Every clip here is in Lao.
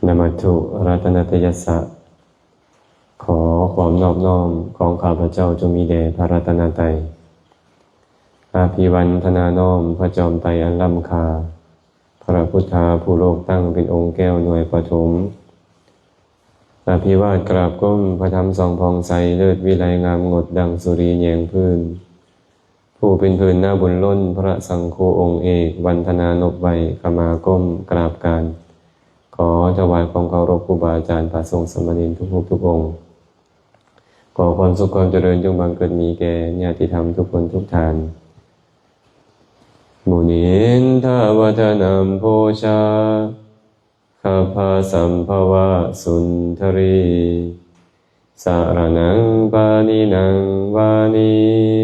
ນະມັດຖຸລັດຕະນະຕະຍັດສະ ຂໍຄວາມນອບນ້ອມຂອງຂ້າພະເຈົ້າຈົ່ງມີແດ່ພະລັດຕະນະໄຕ. ອະພິວັນທະນານ້ອມພະຈອມໄຕອັນລ້ຳຄ່າ, ພະພຸດທາຜູ້ໂລກຕັ້ງເປັນອົງແກ້ວໜ່ວຍປະຖົມ. ອະພິວາດກາບກົ້ມພະທຳສ່ອງຜ່ອງໃສ ເລີດວິໄລງາມງົດດັ່ງສຸຣີແຍງພື້ນ. ຜູ້ເປັນພື້ນນາບຸນລົ້ນ ພະສັງຄູອົງເອກ ວັນທະນານົບໄຫວ້ ຂະມາກົ້ມກາບການ ຂໍຖວາຍຄວາມເຄົາລົບຄູບາອາຈານ ພະສົງສາມະເນນທຸກຮູບທຸກອົງ. ຂໍຄວາມສຸກຄວາມຈະເລີນຈົ່ງບັງເກີດມີແກ່ຍາດຕິທຳທຸກຄົນທຸກທ່ານ. ມຸນິນທະວັດທະນຳໂພຊາ ຄັບພະສຳພະວະສຸນທະຣີ ສະລະນັງປານິນັງ ວານີ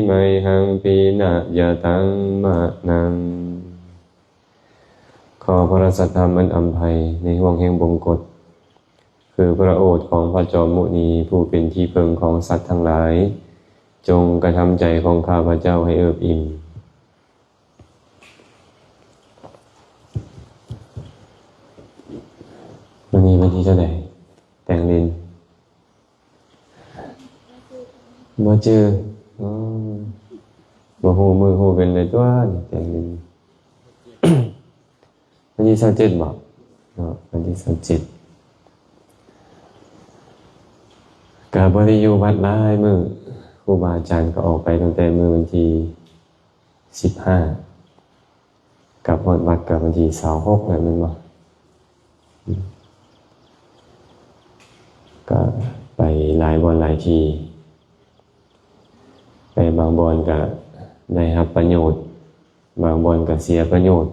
ໄມຫັງປິນະຍະຕັງມະນັງ. ຂໍພະລາຊະທຳອັນອຳໄພໃນຫ່ວງແຫ່ງບົງກົດ ຄືພະໂອດຂອງພະຈອມມຸນີ ຜູ້ເປັນທີ່ເພິ່ງຂອງສັດທັງຫຼາຍ, ຈົ່ງກະທຳໃຈຂອງຂ້າພະເຈົ້າໃຫ້ເອິບອີ່ມ. ມື້ນີ້ວັນທີເທົ່າໃດ? ແຕ່ງດິນ ບໍ່ຈື່. ອໍ ບໍ່ຮູ້ມື້ຮູ້ເວັນເລີຍຕົວະນີ້ ແຕ່ງດິນ. ວັນທີຊາວເຈັດບໍ? ເນາະ ວັນທີຊາວເຈັດ ກະບໍ່ໄດ້ຢູ່ວັດຫຼາຍມື້. ຄູບາອາຈານກໍອອກໄປຕັ້ງແຕ່ມື້ວັນທີ ສິບຫ້າ ກັບຮອດວັດກໍວັນທີຊາວຫົກແລ້ວແມ່ນບໍ່? ອືມ ກໍໄປຫຼາຍບ່ອນຫຼາຍທີ່ ໄປບາງບ່ອນກໍໄດ້ຮັບປະໂຫຍດ, ບາງບ່ອນກໍເສຍປະໂຫຍດ.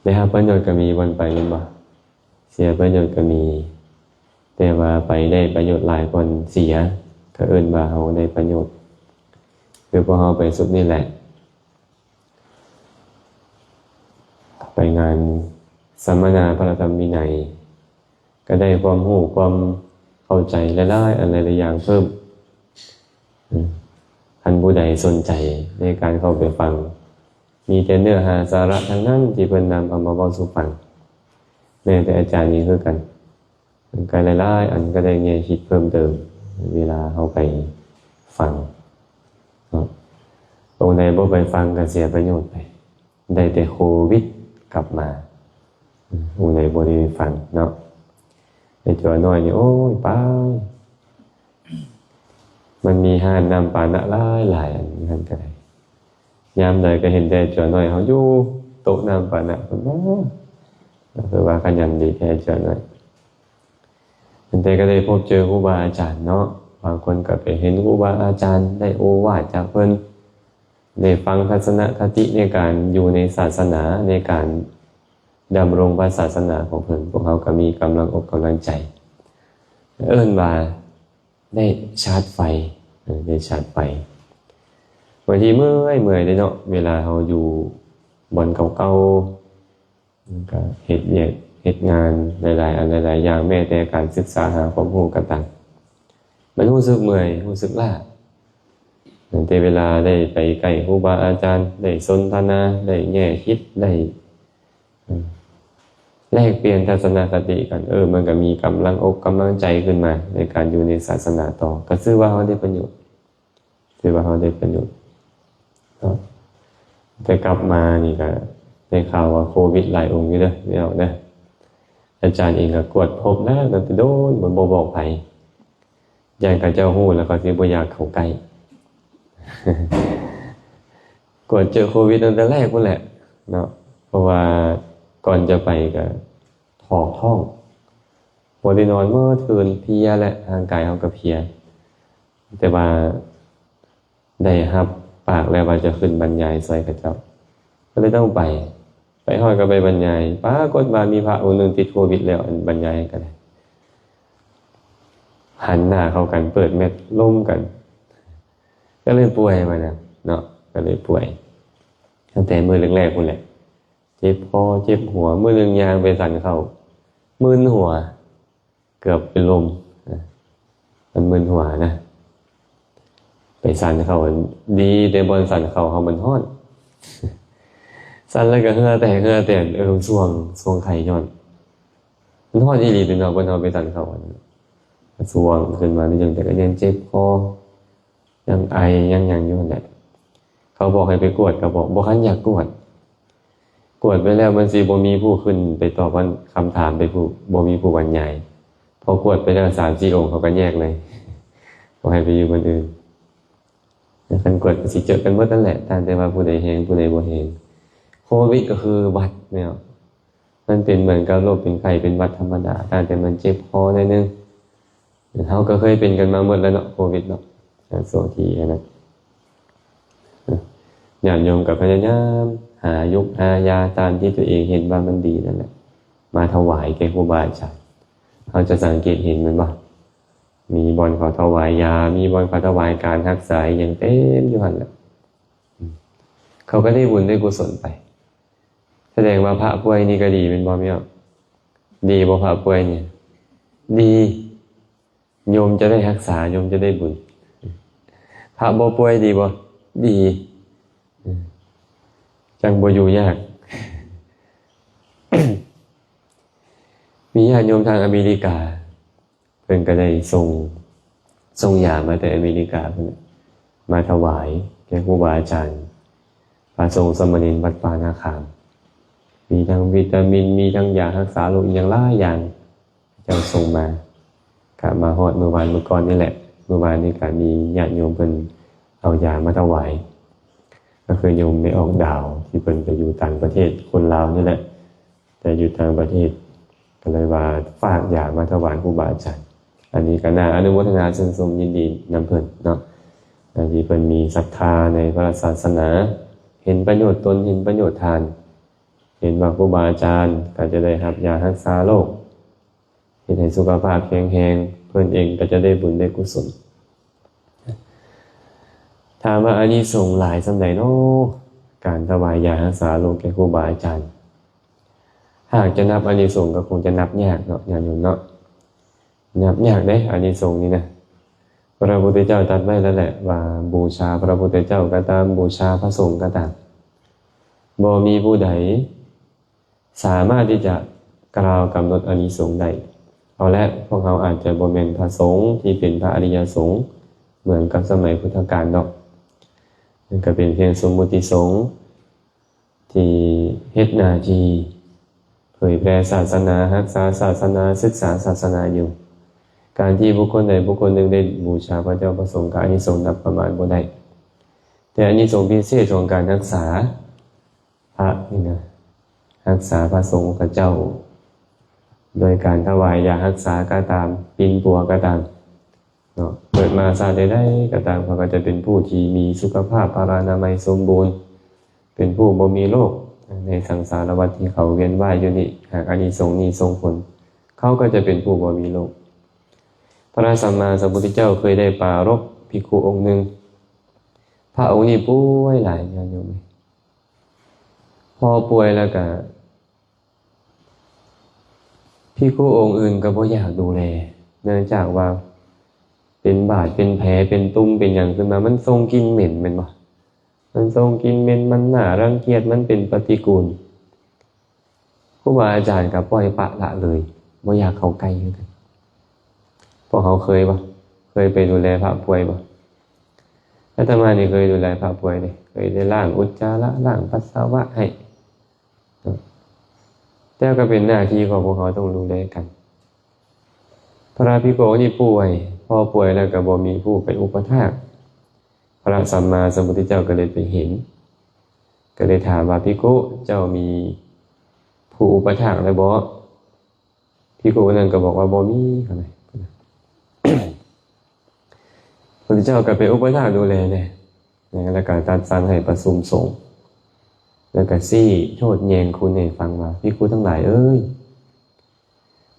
ໄດ້ຮັບປະໂຫຍດກໍມີບ່ອນໄປແມ່ນບໍ່? ເສຍປະໂຫຍດກໍມີ, ແຕ່ວ່າໄປໄດ້ປະໂຫຍດຫຼາຍກ່ອນເສຍ ກໍເອີ້ນວ່າເຮົາໄດ້ປະໂຫຍດ. ຄືພວກເຮົາໄປຊຸດນີ້ແຫຼະ ໄປງານສຳມະນາພະທຳວິໄນ ກໍໄດ້ຄວາມຮູ້ຄວາມເຂົ້າໃຈຫຼາຍໆອັນຫຼາຍໆຢ່າງເພີ່ມ. ຄັນຜູ້ໃດສົນໃຈໃນການເຂົ້າໄປຟັງ ມີແຕ່ເນື້ອຫາສາລະທັງນັ້ນທີ່ເພິ່ນນຳເອົາມາເວົ້າສູ່ຟັງ. ແມ່ນແຕ່ອາຈານນີ້ຄືກັນ ມັນກໍຫຼາຍໆອັນ ກໍໄດ້ແງ່ຄິດເພີ່ມເຕີມເວລາເຮົາໄປຟັງເນາະ. ອົງໃດບໍ່ໄປຟັງກໍເສຍປະໂຫຍດໄປ ໄດ້ແຕ່ໂຄວິດກັບມາ. ອືມ ຜູ້ໃດບໍ່ໄດ້ໄປຟັງເນາະ ໄອ້ຈົວນ້ອຍນີ້ ໂອ້ຍ ໄປ ມັນມີຮ້ານນ້ຳປານະຫຼາຍໆ ອັນນັ້ນກໍໄດ້ ຍາມໃດກໍເຫັນແຕ່ຈົວນ້ອຍເຮົາຢູ່ໂຕະນ້ຳປານະພຸ້ນນະ ກໍຄືວ່າຂະຫຍັນດີແທ້ຈົວນ້ອຍ. ແຕ່ກໍໄດ້ພົບເຈີຄູບາອາຈານເນາະ ບາງຄົນກໍໄປເຫັນຄູບາອາຈານ ໄດ້ໂອວາດຈາກເພິ່ນ ໄດ້ຟັງທັດສະນະຄະຕິໃນການຢູ່ໃນສາສະໜາ ໃນການດຳລົງພະສາສະໜາຂອງເພິ່ນ ພວກເຮົາກໍມີກຳລັງອົກກຳລັງໃຈ ເອີ້ນວ່າໄດ້ຊາດໄຟ ເອີ ໄດ້ຊາດໄຟ. ບາງທີເມື່ອຍ ເມື່ອຍເດ້ເນາະ ເວລາເຮົາຢູ່ບ່ອນເກົ່າໆ ມັນກະເຮັດວຽກເຮັດງານຫຼາຍໆອັນຫຼາຍໆຢ່າງ ແມ້ແຕ່ການສຶກສາຫາຄວາມຮູ້ກໍຕາມ ມັນຮູ້ສຶກເມື່ອຍ ຮູ້ສຶກລ້າ ຕັ້ງແຕ່ເວລາໄດ້ໄປໃກ້ຄູບາອາຈານ ໄດ້ສົນທະນາ ໄດ້ແງ່ຄິດ ໄດ້ ເອີ ແລກປ່ຽນທັດສະນະຄະຕິກັນ ເອີ ມັນກໍມີກຳລັງອົກກຳລັງໃຈຂຶ້ນມາໃນການຢູ່ໃນສາສະໜາຕໍ່ ກໍຖືວ່າເຮົາໄດ້ປະໂຫຍດ ຖືວ່າເຮົາໄດ້ປະໂຫຍດເນາະ. ແຕ່ກັບມານີ້ກໍໄດ້ຂ່າວວ່າໂຄວິດຫຼາຍອົງຢູ່ເດີ ພີ່ນ້ອງເດີ. ອາຈານເອງກໍກວດພົບແລ້ວ ຕັ້ງແຕ່ໂດນ ບໍ່ ບໍ່ບອກໃຜ ຢ້ານເຂົາເຈົ້າຮູ້ແລ້ວເຂົາຊິບໍ່ຢາກເຂົ້າໃກ້. ກວດເຈີໂຄວິດຕັ້ງແຕ່ແລກພຸ້ນແຫຼະເນາະ ເພາະວ່າກ່ອນຈະໄປກໍຖອກທ້ອງ ບໍ່ໄດ້ນອນເໝິດຄືນ ເພຍແຫຼະ ຮ່າງກາຍເຮົາກໍເພຍ ແຕ່ວ່າໄດ້ຮັບປາກແລ້ວວ່າຈະຂຶ້ນບັນຍາຍຊ່ອຍເຂົາເຈົ້າ ກໍເລີຍຕ້ອງໄປ. ໄປຮອດກໍໄປບັນຍາຍ ປາກົດວ່າມີພະອົງໜຶ່ງຕິດໂຄວິດແລ້ວ ອັນບັນຍາຍກໍໄດ້ ຫັນໜ້າເຂົ້າກັນ ເປີດແມັດລົມກັນ ກໍເລີຍປ່ວຍມານະເນາະ ກໍເລີຍປ່ວຍ ຕັ້ງແຕ່ມື້ແລກໆພຸ້ນແຫຼະ ເຈັບຄໍເຈັບຫົວ ມື້ໜຶ່ງຍ່າງໄປສັນເຂົ້າ ມຶນຫົວ ເກືອບເປັນລົມ ເອີ ມັນມຶນຫົວນະ ໄປສັນເຂົ້າ ດີແຕ່ບ່ອນສັນເຂົ້າເຮົາມັນຮ້ອນ ສັນແລ້ວກໍເຫື່ອແຕກເຫື່ອແຕນ ເອີ ຊ່ວງ ຊ່ວງໄຂ້ຍ້ອນ ມັນຮ້ອນອີ່ຫຼີເນາະ ເພິ່ນເອົາໄປສັນເຂົ້າ ອັນ ສວງຂຶ້ນມານີ້ ຈັ່ງໃດກໍຍັງເຈັບຄໍ ຍັງໄອ ຍັງຫຍັງຢູ່ຫັ້ນແຫຼະ. ເຂົາບອກໃຫ້ໄປກວດ ກໍບອກ ບໍ່ຄັນຢາກກວດ. ກວດໄປແລ້ວມັນຊິບໍ່ມີຜູ້ຂຶ້ນໄປຕອບຄຳຖາມ ໄປຜູ້ ບໍ່ມີຜູ້ບັນຍາຍ. ພໍກວດໄປແລ້ວສາມສີ່ອົງ ເຂົາກໍແຍກເລີຍ ບໍ່ໃຫ້ໄປຢູ່ບ່ອນອື່ນ. ແລະ ຄັນກວດກໍຊິເຈີກັນໝົດນັ້ນແຫຼະ ຕ່າງແຕ່ວ່າຜູ້ໃດແຮງ ຜູ້ໃດບໍ່ແຮງ. ໂຄວິດກໍຄືຫວັດແນວ ມັນເປັນເໝືອນກັບໂລກເປັນໄຂ້ເປັນຫວັດທຳມະດາ ຕ່າງແຕ່ມັນເຈັບຄໍໜ້ອຍໜຶ່ງ. ເຮົາກໍເຄີຍເປັນກັນມາໝົດແລ້ວເນາະ ໂຄວິດເນາະ ຊ່ວງທີ່ອັນນັ້ນ. ຍາດໂຍມກໍພະຍາຍາມຫາຍຸກຫາຢາຕາມທີ່ຕົວເອງເຫັນວ່າມັນດີນັ້ນແຫຼະ ມາຖວາຍແກ່ຄູບາອາຈານ. ເຮົາຈະສັງເກດເຫັນແມ່ນບໍ່? ມີບ່ອນເຂົາຖວາຍຢາ ມີບ່ອນເຂົາຖວາຍການຮັກສາອີ່ຫຍັງເຕັມຢູ່ຫັ້ນແຫຼະ. ເຂົາກໍໄດ້ບຸນໄດ້ກຸສົນໄປ. ສະແດງວ່າພະປ່ວຍນີ້ກໍດີແມ່ນບໍ່? ມີ ດີບໍ່ ພະປ່ວຍນີ້? ດີ. ໂຍມຈະໄດ້ຮັກສາ ໂຍມຈະໄດ້ບຸນ. ພະບໍ່ປ່ວຍດີບໍ່? ດີ. ຈັ່ງບໍ່ຢູ່ຍາກ. ມີຍາດໂຍມທາງອາເມລິກາ ເພິ່ນກໍໄດ້ສົ່ງ ສົ່ງຢາມາແຕ່ອາເມລິກາພຸ້ນນະ ມາຖວາຍແກ່ຄູບາອາຈານ ພະສົງສາມະເນນວັດປ່ານາຂາມ. ມີທັງວິຕາມິນ ມີທັງຢາຮັກສາໂລກ ອີ່ຫຍັງຫຼາຍຢ່າງ ເຈົ້າສົ່ງມາ. ກະມາຮອດມື້ວານມື້ກ່ອນນີ້ແຫຼະ ມື້ວານນີ້ກະມີຍາດໂຍມເພິ່ນເອົາຢາມາຖວາຍ ກໍຄືໂຍມໄດ້ອອກດາວ ທີ່ເພິ່ນໄປຢູ່ຕ່າງປະເທດ ຄົນລາວນີ້ແຫຼະ ແຕ່ຢູ່ຕ່າງປະເທດ ກໍເລີຍວ່າຝາກຢາມາຖວາຍຄູບາອາຈານ. ອັນນີ້ກໍໜ້າອະນຸໂມທະນາຊື່ນຊົມຍິນດີນຳເພິ່ນເນາະ ທີ່ເພິ່ນມີສັດທາໃນພະສາສະໜາ ເຫັນປະໂຫຍດຕົນ ເຫັນປະໂຫຍດທ່ານ ເຫັນວ່າຄູບາອາຈານກໍຈະໄດ້ຮັບຢາຮັກສາໂລກ ເຮັດໃຫ້ສຸຂະພາບແຂງແຮງ ເພິ່ນເອງກໍຈະໄດ້ບຸນໄດ້ກຸສົນ. ຖາມວ່າອານິສົງຫຼາຍສ່ຳໃດເນາະ ການຖວາຍຢາຮັກສາໂລກແກ່ຄູບາອາຈານ? ຫາກຈະນັບອານິສົງກໍຄົງຈະນັບຍາກເນາະ ຍາດໂຍມເນາະ ນັບຍາກເດ້ອານິສົງນີ້ນະ. ພະພຸດທະເຈົ້າຕັດໄວ້ແລ້ວແຫຼະວ່າ ບູຊາພະພຸດທະເຈົ້າກໍຕາມ ບູຊາພະສົງກໍຕາມ ບໍ່ມີຜູ້ໃດ ສາມາດທີ່ຈະກ່າວກຳນົດອານິສົງໄດ້. ເອົາລະ ພວກເຮົາອາດຈະບໍ່ແມ່ນພະສົງທີ່ເປັນພະອະລິຍະສົງ ເໝືອນກັບສະໄໝພຸດທະການດອກ. ມັນກໍເປັນພຽງສົມມຸດຕິສົງທີ່ເຮັດໜ້າທີ່ເຜີຍແຜ່ສາສະໜາ, ຮັກສາສາສະໜາ, ສຶກສາສາສະໜາຢູ່. ການທີ່ບຸກຄົນໃດບຸກຄົນໜຶ່ງໄດ້ບູຊາພະເຈົ້າພະສົງ ກໍອານິສົງນັບປະມານບໍ່ໄດ້. ແຕ່ອານິສົງພິເສດຂອງການຮັກສາ ພະນີ້ນະ ຮັກສາພະສົງຂະເຈົ້າ ໂດຍການຖວາຍຢາຮັກສາກໍຕາມ, ປິ່ນປົວກໍຕາມເນາະ. ເກີດມາຊາດໃດໆກໍຕາມ, ເຂົາກໍຈະເປັນຜູ້ທີ່ມີສຸຂະພາບພະລານາໄມສົມບູນ, ເປັນຜູ້ບໍ່ມີໂລກໃນສັງສາລະວັດທີ່ເຂົາວຽນວ່າຍຢູ່ນີ້. ຫາກອານິສົງນີ້ສົ່ງຜົນ, ເຂົາກໍຈະເປັນຜູ້ບໍ່ມີໂລກ. ພະສຳມາສຳພຸດທະເຈົ້າເຄີຍໄດ້ປາລົບພິກຂຸອົງໜຶ່ງ. ພະອົງນີ້ປ່ວຍຫຼາຍ, ຍາດໂຍມ, ພໍປ່ວຍແລ້ວກະ ພິກຂຸອົງອື່ນກໍບໍ່ຢາກດູແລ, ເນື່ອງຈາກວ່າເປັນບາດເປັນແຜເປັນຕຸ່ມເປັນຫຍັງຂຶ້ນມາ, ມັນສົ່ງກິ່ນເໝັນແມ່ນບໍ່? ມັນສົ່ງກິ່ນເໝັນ, ມັນໜ້າລັງກຽດ, ມັນເປັນປະຕິກູນ. ຄູບາອາຈານກໍປ່ອຍປະລະເລີຍ, ບໍ່ຢາກເຂົ້າໃກ້ຄືກັນ. ພວກເຮົາເຄີຍບໍ່? ເຄີຍໄປດູແລພະປ່ວຍບໍ່? ອາດຕະມານີ້ເຄີຍດູແລພະປ່ວຍເດ້, ເຄີຍໄດ້ລ້າງອຸດຈາລະ, ລ້າງປັດສະວະໃຫ້. ແຕ່ກໍເປັນໜ້າທີ່ຂອງພວກເຮົາຕ້ອງດູແລກັນ. ພະພິກຂຸນີ້ປ່ວຍ, ພໍປ່ວຍແລ້ວກໍບໍ່ມີຜູ້ໄປອຸປະຖາກ. ພະສຳມາສຳພຸດທະເຈົ້າກໍເລີຍໄປເຫັນ, ກໍເລີຍຖາມວ່າ, ພິກຂຸ, ເຈົ້າມີຜູ້ອຸປະຖາກແລ້ວບໍ່? ພິກຂຸນັ້ນກໍບອກວ່າບໍ່ມີ. ພະພຸດທະເຈົ້າກໍໄປອຸປະຖາກດູແລແດ່, ແລ້ວກໍຕັດສັ່ງໃຫ້ປະຊຸມສົງ, ແລ້ວກໍຊີ້ໂທດແຍງຄຸນໃຫ້ຟັງວ່າ, ພິກຂຸທັງຫຼາຍເອີຍ,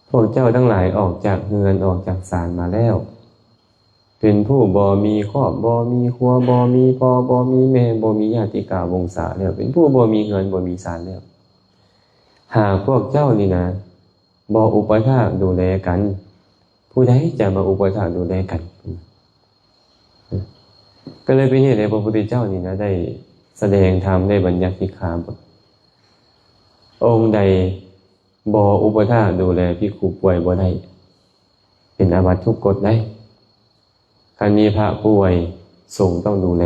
ພວກເຈົ້າທັງຫຼາຍອອກຈາກເຮືອນ, ອອກຈາກສານມາແລ້ວ, ເປັນຜູ້ບໍ່ມີຄອບ, ບໍ່ມີຄົວ, ບໍ່ມີພໍ່, ບໍ່ມີແມ່, ບໍ່ມີຍາຕິກາວົງສາແລ້ວ, ເປັນຜູ້ບໍ່ມີເຮືອນ, ບໍ່ມີສານແລ້ວ. ຫາກພວກເຈົ້ານີ້ນະ ບໍ່ອຸປະຖາກດູແລກັນ, ຜູ້ໃດຈະມາອຸປະຖາກດູແລກັນ? ກໍເລີຍເປັນເຫດໃຫ້ພະພຸດທະເຈົ້ານີ້ນະ ໄດ້ສະແດງທຳ, ໄດ້ບັນຍັດສິກຂາບົດ. ອົງໃດ ບໍ່ອຸປະຖາກດູແລພິກຂຸປ່ວຍບໍ່ໄດ້ ເປັນອາບັດທຸກກົດໄດ໋. ຄັນມີພະປ່ວຍ ສົງຕ້ອງດູແລ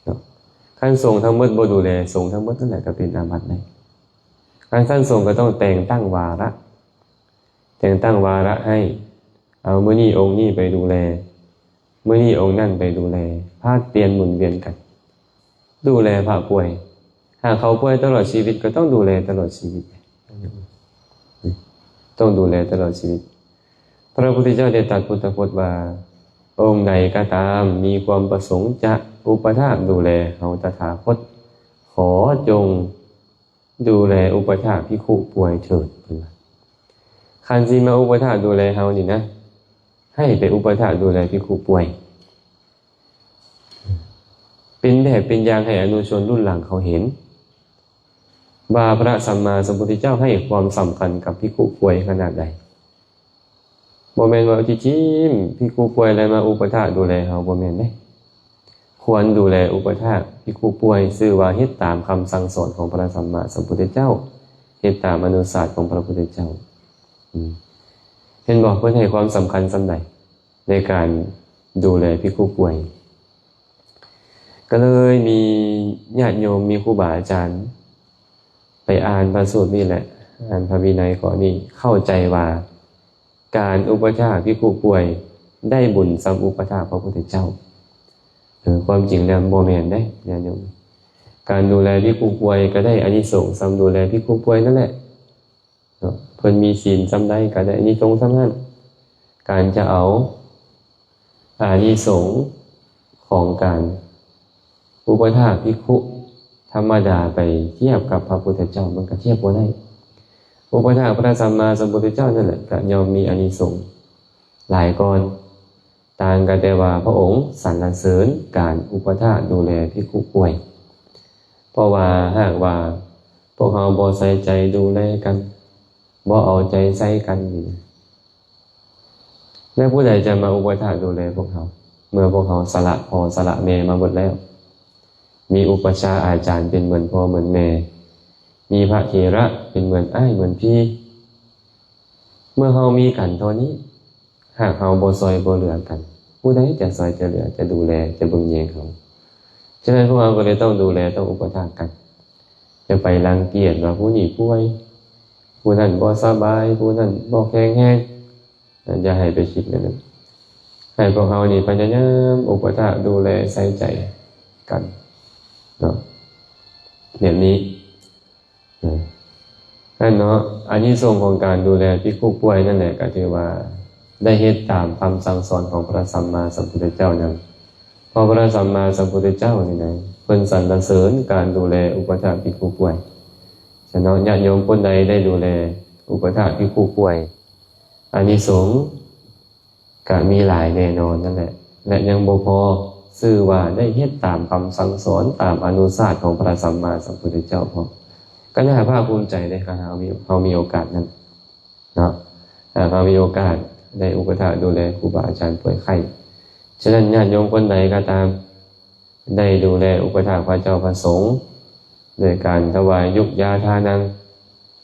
ເນາະ. ຄັນສົງທັງໝົດບໍ່ດູແລ ສົງທັງໝົດນັ້ນແຫຼະກໍເປັນອາບັດໄດ໋. ຄັນຊັ້ນສົງກໍຕ້ອງແຕ່ງຕັ້ງວາລະ ແຕ່ງຕັ້ງວາລະໃຫ້ ເອົາ ມື້ນີ້ອົງນີ້ໄປດູແລ ມື້ນີ້ອົງນັ້ນໄປດູແລ ຜະປ່ຽນໝູນວຽນກັນ ດູແລພະປ່ວຍ. ຫາກເຂົາປ່ວຍຕະຫຼອດຊີວິດ ກໍຕ້ອງດູແລຕະຫຼອດຊີວິດ ຕ້ອງດູແລຕະຫຼອດຊີວິດ. ພະພຸດທະເຈົ້າໄດ້ຕັດພຸດທະພົດວ່າ ອົງໃດກໍຕາມມີຄວາມປະສົງຈະອຸປະຖາກດູແລເຮົາຕະຖາຄົດ ຂໍຈົ່ງ ດູແລອຸປະຖາກພິກຂຸປ່ວຍເຖີດ ເພິ່ນວ່າ. ຄັນຊິມາອຸປະຖາກດູແລເຮົານີ້ນະ ໃຫ້ໄປອຸປະຖາກດູແລພິກຂຸປ່ວຍ ເປັນແບບເປັນຢ່າງໃຫ້ອະນຸຊົນລຸ້ນຫຼັງເຂົາເຫັນ ວ່າພະສຳມາສຳພຸດທະເຈົ້າໃຫ້ຄວາມສຳຄັນກັບພິກຂຸປ່ວຍຂະໜາດໃດ. ບໍ່ແມ່ນວ່າຊິຖິ້ມພິກຂຸປ່ວຍແລ້ວມາອຸປະຖາກດູແລເຮົາ ບໍ່ແມ່ນເດ້. ຄວນດູແລອຸປະຖາກພິກຂຸປ່ວຍ ຊື່ວ່າເຮັດຕາມຄຳສັ່ງສອນຂອງພະສຳມາສຳພຸດທະເຈົ້າ ເຮັດຕາມອະນຸສາດຂອງພະພຸດທະເຈົ້າ. ອືມ ເຫັນບໍ່ ເພິ່ນໃຫ້ຄວາມສຳຄັນສ່ຳໃດໃນການດູແລພິກຂຸປ່ວຍ. ກໍເລີຍມີຍາດໂຍມ ມີຄູບາອາຈານ ໄປອ່ານພະສູດນີ້ແຫຼະ ອ່ານພະວິໄນຂໍ້ນີ້ ເຂົ້າໃຈວ່າການອຸປະຖາກພິກຂຸປ່ວຍໄດ້ບຸນສ່ຳອຸປະຖາກພະພຸດທະເຈົ້າ. ເອີ ຄວາມຈິງແລ້ວບໍ່ແມ່ນເດ້ຍາດໂຍມ. ການດູແລພິກຂຸປ່ວຍກໍໄດ້ອານິສົງສ່ຳດູແລພິກຂຸປ່ວຍນັ້ນແຫຼະ. ເນາະ ເພິ່ນມີສິນສ່ຳໃດກໍໄດ້ອານິສົງສ່ຳນັ້ນ. ການຈະເອົາອານິສົງຂອງການອຸປະຖາກພິກຂຸທຳມະດາໄປທຽບກັບພະພຸດທະເຈົ້າ ມັນກໍທຽບບໍ່ໄດ້. ອຸປະຖາກພະສຳມາສຳພຸດທະເຈົ້ານັ້ນແຫຼະ ກໍຍ່ອມມີອານິສົງຫຼາຍກ່ອນ. ຕ່າງກັນແຕ່ວ່າພະອົງສັນລະເສີນການອຸປະຖາກດູແລພິກຂຸປ່ວຍ. ເພາະວ່າຫາກວ່າພວກເຮົາບໍ່ໃສ່ໃຈດູແລກັນ ບໍ່ເອົາໃຈໃສ່ກັນນີ້ນະ ແລ້ວຜູ້ໃດຈະມາອຸປະຖາກດູແລພວກເຮົາ ເມື່ອພວກເຮົາສະຫຼະພໍ່ສະຫຼະແມ່ມາໝົດແລ້ວ? ມີອຸປັດຊາອາຈານເປັນເໝືອນພໍ່ເໝືອນແມ່ ມີພະເຖລະເປັນເໝືອນອ້າຍເໝືອນພີ່. ເມື່ອເຮົາມີກັນເທົ່ານີ້ ຫາກເຮົາບໍ່ຊ່ອຍບໍ່ເຫຼືອກັນ ຜູ້ໃດຈະຊ່ອຍຈະເຫຼືອ ຈະດູແລ ຈະເບິ່ງແຍງເຮົາ? ສະນັ້ນ ພວກເຮົາກໍເລີຍຕ້ອງດູແລ ຕ້ອງອຸປະຖາກກັນ. ຢ່າໄປລັງກຽດວ່າຜູ້ນີ້ປ່ວຍ ຜູ້ນັ້ນບໍ່ສະບາຍ ຜູ້ນັ້ນບໍ່ແຂງແຮງ. ຢ່າໃຫ້ໄປຄິດແນວນັ້ນ. ໃຫ້ພວກເຮົານີ້ພະຍາຍາມອຸປະຖາກດູແລໃສ່ໃຈກັນເນາະ ແບບນີ້. ນັ້ນເນາະ ອານິສົງຂອງການດູແລພິກຂຸປ່ວຍນັ້ນແຫຼະ ກໍຖືວ່າໄດ້ເຮັດຕາມຄຳສັ່ງສອນຂອງພະສຳມາສຳພຸດທະເຈົ້ານຳ. ເພາະພະສຳມາສຳພຸດທະເຈົ້ານີ້ນະ ເພິ່ນສັນລະເສີນການດູແລອຸປະຖາກພິກຂຸປ່ວຍ. ສະນັ້ນເນາະ ຍາດໂຍມຄົນໃດໄດ້ດູແລອຸປະຖາກພິກຂຸປ່ວຍ ອານິສົງ ກະມີຫຼາຍແນ່ນອນນັ້ນແຫຼະ ແລະ ຍັງບໍ່ພໍ ຊື່ວ່າໄດ້ເຮັດຕາມຄຳສັ່ງສອນ ຕາມອະນຸສາດຂອງພະສຳມາສຳພຸດທະເຈົ້າພ້ອມ. ກໍໜ້າພາກພູມໃຈເດ້ ຄັນເຮົາມີ ເຮົາມີໂອກາດນັ້ນເນາະ ຫາກເຮົາມີໂອກາດໄດ້ອຸປະຖາກດູແລຄູບາອາຈານປ່ວຍໄຂ້. ສະນັ້ນ ຍາດໂຍມຄົນໃດກໍຕາມ ໄດ້ດູແລອຸປະຖາກພະເຈົ້າພະສົງ ດ້ວຍການຖວາຍຍຸກຢາທານັງ